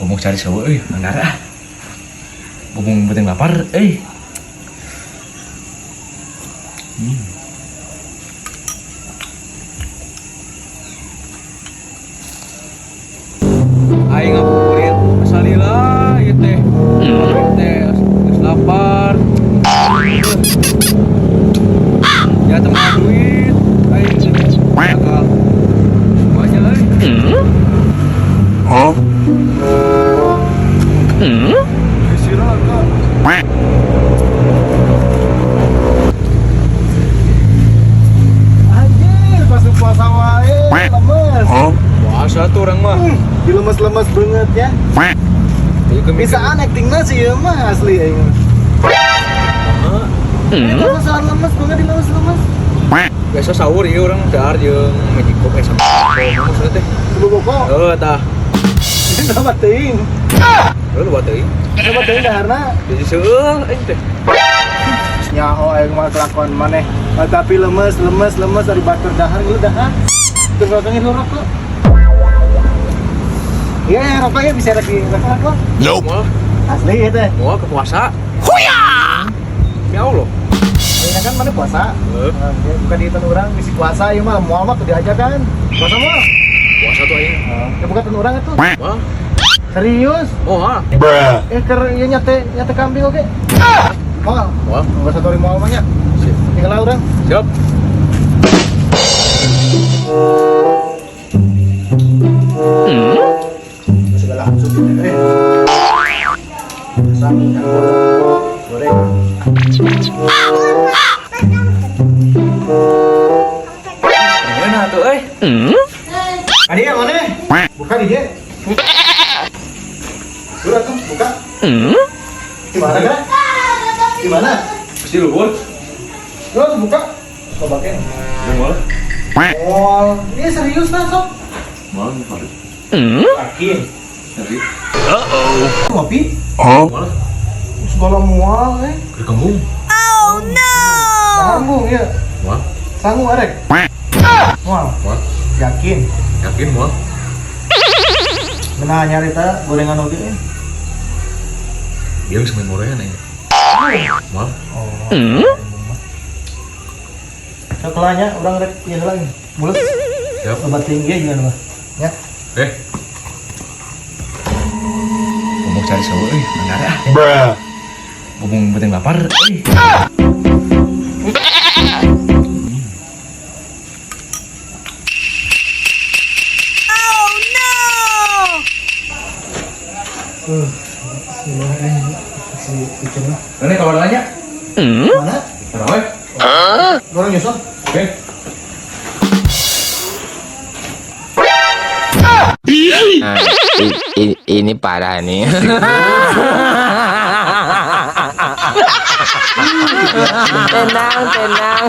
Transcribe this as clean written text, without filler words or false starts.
Ngomong cari sewa euy, anggar ah. Ngomong penting lapar euy. Aing ngabuburit salila ieu teh. Teh geus lapar. Ya teman duit, aing gagal. Semuanya euy. Huh? Anjir, pas puasa wae lemes. Huh? Puasa tuh orang mah. Dilemes-lemes banget ya. Bisaan actingna sih ya mah asli aing mah. Heeh. Ini soal lemes banget dilemes-lemes. Biasa sahur ieu urang dahar jeung Magic Pop sama maksudnya teh. Boboko. Heuh tah. Sama teuing. Heuh lupa teuing. Sama teuing daharna. Jadi seueuh aing teh. Nyaho aing mah kelakon maneh. Tapi lemes, lemes, lemes dari batur dahar lu dahar. Terus rokoknya lu rokok. Iya, rokoknya bisa lagi rokok. Nope. Moal, Asli ya teh. moal ke puasa. Huya. Ya Allah. Ini kan mana puasa? Heuh. Nah, ya, bukan di orang misi puasa ya mah moal mah tuh diajakan. Puasa mah. Puasa tuh aing. Ya bukan orang itu. Moal. Serius? Moal. Bruh. Eh ker ieu nyate nyate kambing oke. Moal. Moal. Enggak satu hari moal mah nya. Sip. Tinggal orang. Siap. Segala asup gitu eh. Asam ikan goreng. Gimana tuh euy? Adi yang mana? Buka di dia. Udah tuh, buka. Di mana kan? Di mana? Pasti luhur. Lu tuh buka. Coba kene. Udah moal. Moal. Ini serius lah sob. Moal nih. Yakin. Nanti. Ngopi? Huh? Moal. Segala mual eh. Ke kembung. Tanggung ya. Moal. Sanggup arek. Mual. Moal. Yakin. Yakin moal. Benar nyarita gorengan oge eh. Dia bisa main gorengan aja. Moal. Oh. Sok lah nya urang rek ieu heula mules. Siap. Obat tinggi gimana mah? Ya. Eh. Ngomong cari sewa euy, anggar ah. Bruh. Ngomong penting lapar euy. Bismillah si ikan mah. Ini kalau nanya. Mana? Kenapa? Goreng nyusul. Oke. Nah, ini parah nih. Tenang, tenang.